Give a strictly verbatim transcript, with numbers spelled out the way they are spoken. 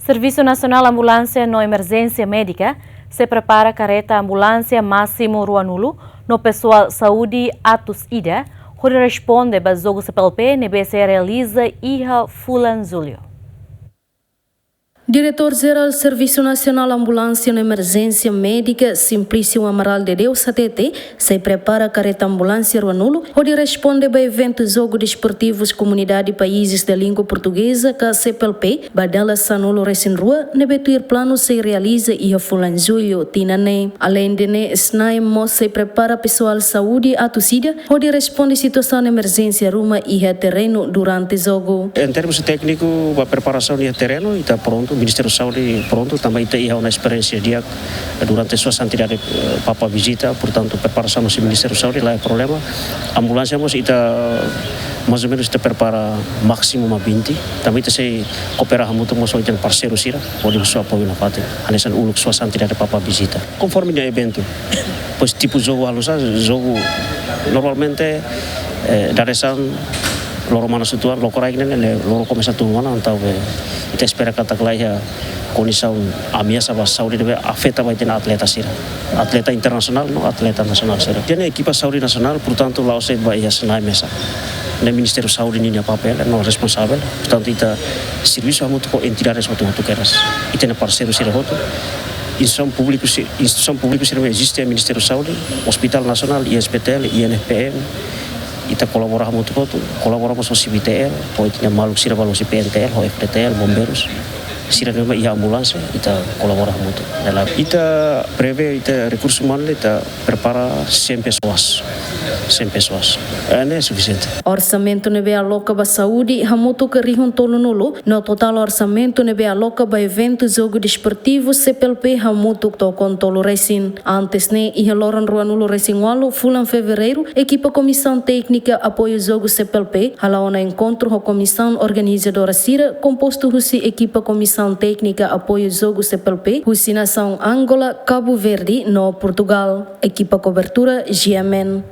Servisu Nasionál Ambulánsia no Emerjénsia Médika sei prepara kareta ambulánsia másimu ruanulu no pesoál saúde atus ida, hodi responde ba jogu C P L P ne'ebé sei realiza iha fulan Jullu. Diretór Jerál Servisu Nasionál Ambulánsia no Emerjénsia Médika, Simplício Amaral de Deus, hatete, sei prepara kareta ambulánsia ruanulu, hodi responde ba eventu Jogu Desportivus Komunidade Países da Língua Portuguesa, ka C P L P, ba dala sanulu-resin-rua, ne'ebé tuir planu sei realiza iha fulan Jullu tinan ne'e. Aleinde ne'e, SNAEM mós sei prepara pesoál saúde atus ida, hodi responde situasaun emerjénsia ruma iha terrenu durante jogu. Em termos tékniku, ba preparasaun iha terrenu, ita prontu, Ministériu Saúde prontu, tanba ita iha ona esperiénsia di'ak durante Sua Santidade, eh, Papa vizita, portantu, preparasaun husi Ministériu Saúde, la iha problema. Ambulánsia mós ita, mais ou menos, ita prepara másimu mak vinte, tanba ita sei koopera hamutuk mós ho ita-nia parseiru sira, hodi husu apoiu nafatin, hanesan uluk Sua Santidade Papa vizita. Konforme nia eventu, pois tipu jogu halo sá, jogu normalmente, eh, dadeer-saan, loron manas uitoan, loron karik ne'e, ne'e loron komesa tun ona, entaun, eh, ita espera katak la iha kondisaun ameasa ba saúde ne'ebé afeta ba ita-nia atleta sira. Atleta internasionál no atleta nasionál sira. Ita-nia ekipa saúde nasionál, portantu, la'ós de'it ba iha SNAEM mesak. Ne'e Ministériu Saúde ninia papél no responsavel. Portantu, ita servisu hamutuk ho entidades hotu-hotu kedas. Ita-nia parseiru sira hotu. Instituisaun públiku si-, instituisaun públiku sira ne'ebé eziste iha Ministériu Saúde, Hospital Nasionál, I S P T L, I N F P M, ita kolabora hamutuk hotu, kolabora mós ho C B T L, ho ita-nia maluk sira ba husi P N T L, ho F D T L, bombeirus. Sira ne'ebé iha ambulánsia, ita kolabora hamutuk. Dalam ita prevee, ita rekursu umanu, ita prepara cem pessoas. Cem pessoas. Eh, ne'e sufisiente. Orsamentu ne'ebé aloka ba saúde hamutuk rihun tolunulu, no totál orsamentu ne'ebé aloka ba eventu jogu desportivu C P L P hamutuk to'o kon tolu-resin. Antes ne'e, iha loron ruanulu-resin-ualu fulan Fevereiru, ekipa Komisaun Téknika Apoiu Jogu C P L P hala'o ona enkontru ho komisaun organizadora sira, kompostu husi ekipa Komisaun Téknika Apoiu Jogu C P L P husi nasaun Angola, Kabu Verdi no Portugal. Ekipa kobertura G M N.